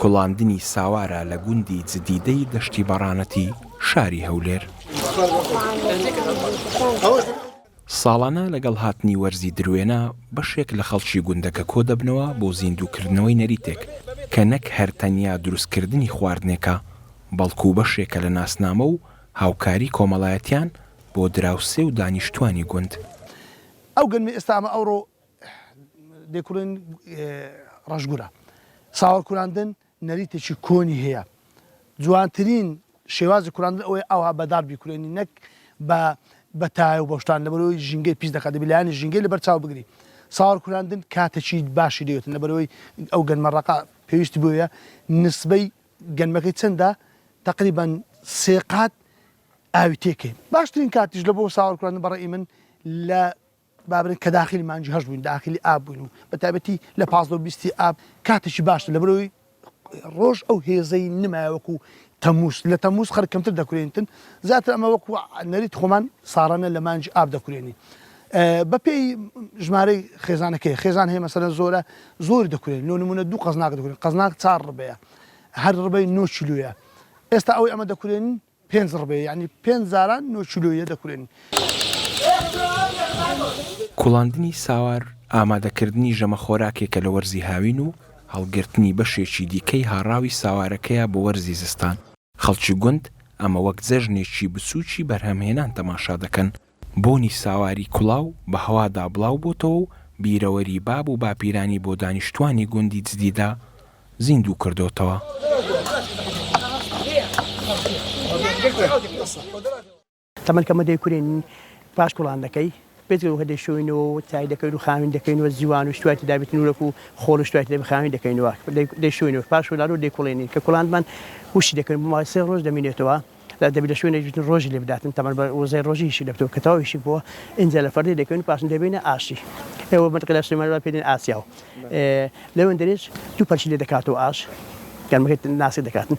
کوڵاندنی ساوارە لە گوندی جدیدەی دەشتی بەڕانەتی شاری هەولێر. ساڵانە لەگەڵ هاتنی وەرزی دروێنە، بەشێک لە خەڵکی گوندەکە کۆدەبنەوە بۆ زیندووکردنەوەی نەریتێک کە نەک هەر تەنیا دروستکردنی خواردنێکە، بەڵکو بەشێکە لە ناسنامە و هاوکاری کۆمەڵایەتیان بۆ دراوسێ و دانیشتوانی گوند. ئەو گەنمەی ئێستا ئەمە ئەوڕۆ دەیکوڵێن ڕەشگورە. ساوەر کولاندن نەریتێکی کۆنی هەیە. جوانترین شێوازی کولاندن ئەوەیە ئاوها بە دار بیکولێنی نەک بە بە تایە و بە شتان لەبەرئەوەی ژینگەی پیس دەکات دەبی لایەنی ژینگەی لەبەر چاو بگری. ساوەر کولاندن کاتێکی باشی دەوێتن لەبەرئەوەی ئەو گەنمە ڕەقە پێویستی بۆیە نسبەی گەنمەکەی چەندە تەقریبەن سێ قات ئاوی تێکەی. باشترین کاتیش لە بۆ ساوەر کولاندن بە ڕەئی من لە با بڵێین کە داخلی مانگی هەشت بووین داخلی ئاب بووین و بە تایبەتی لە 15 و بیستی ئاب کاتێکی باشتر لەبەرئەوەی ڕۆژ ئەو هێزەی نمایە وەکو تەمووز لە تەمووز خەرک کەمتر دەکورێنتن زیاتر ئەمە وەکو نەریت خۆمان ساڵانە لە مانگی ئاب دەکورێنین بەپێی ژمارەی خێزانەکەی خێزان هەیە مەسەلەن زۆرە زۆر دەکورێن لۆ نمونە دوو قەزناک دەکورێن قەزناک چار ڕبەیە هەر ڕبەی نۆ کیلۆیە ئێستا ئەوەی ئەمە دەکورێنین پێنج ڕبەیە یانی پێنج جاران نۆ کیلۆیە دەکورێنین. کوڵاندنی ساوار ئامادەکردنی ژەمە خۆراکێکە لە وەرزی هاوین و هەڵگرتنی بەشێکی دیکەی هاڕاوی ساوارەکەیە بۆ وەرزی زستان، خەڵکی گوند ئەمە وەک جەژنێکی بچووکی بەرهەمهێنان تەماشا دەکەن، بۆنی ساواری کوڵاو بە هەوادا بڵاو بۆتەوە و بیرەوەری باب و باپیرانی بۆ دانیشتووانی گوندی جدیدە زیندوو کردۆتەوە. تەمەن کەمە دەیکورێنین پاش کوڵاندنەکەی بێجگە لەوە دەیشۆینەوە و چای دەکەین و خاوین دەکەینەوە زیوان و شتوای تێدا بێت نورەک و خۆڵ و شتوای تێدا بێت خاوین دەکەینەوە دەیشۆینەوە پاش شۆلانەوە دەیکوڵێنین کە کوڵاندمان وشکی دەکەین بۆ ماوەی سێ ڕۆژ دەمینێتەوە دەبێت لە شوێنێک بێت ڕۆژی لێ بداتن تەمەن بە وزەی ڕۆژی هیشک دەبێتەوە کە تەواو هیشک بووە ئینجا لە فەردەی دەکەوین پاشان دەبینە ئاشی ئێوە منطقە لە سلێمانی وا پێ دێن ئاسیاو لەوێندەرێش دوو پەرچی لێ دەکاتەوە ئاش گەرمەکەی ناسک دەکاتن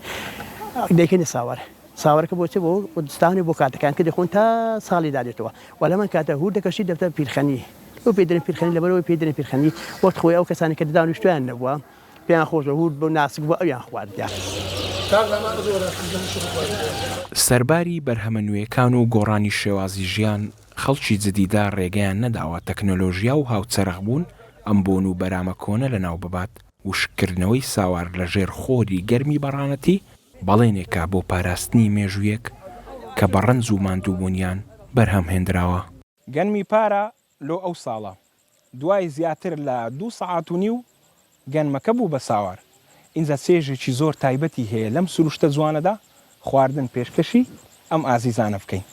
دەیکەینە ساوار ساوارەکە بۆ چ بۆ کوردستان و بۆ کاتەکان کە دەخۆن تا ساڵی دادێتەوە و لەمان کاتە هوردەکەشی دەبتە پیرخەنی ئەو پێ دەرێن پیرخەنی لەبەرەوەی پێ دەرێن پیرخەنی وەخت خۆی ئەو کەسانی کە دانیشتویان نەبووە پێیان خۆشە هورد بۆ ناسک بووە ئەویان خواردیە. سەرباری بەرهەمە نوێیەکان و گۆڕانی شێوازی ژیان، خەڵکی جدیدە ڕێگەیان نەداوە تەکنەلۆژیا و هاوچەرخبوون ئەم بۆن و بەرامە کۆنە لەناو ببات، وشککردنەوەی ساوار لەژێر خۆری گەرمی بەڕانەتی بەڵێنێکە بۆ پاراستنی مێژوویەک کە بە ڕەنج و ماندووبوونیان بەرهەم هێندراوە. گەنمی پارە لۆ ئەو ساڵە. دوای زیاتر لە دوو سەعات و نیو گەنمەکە بوو بە ساوار. ئینجا چێژێکی زۆر تایبەتی هەیە لەم سروشتە جوانەدا خواردن پێشکەشی ئەم ئازیزانە بکەین.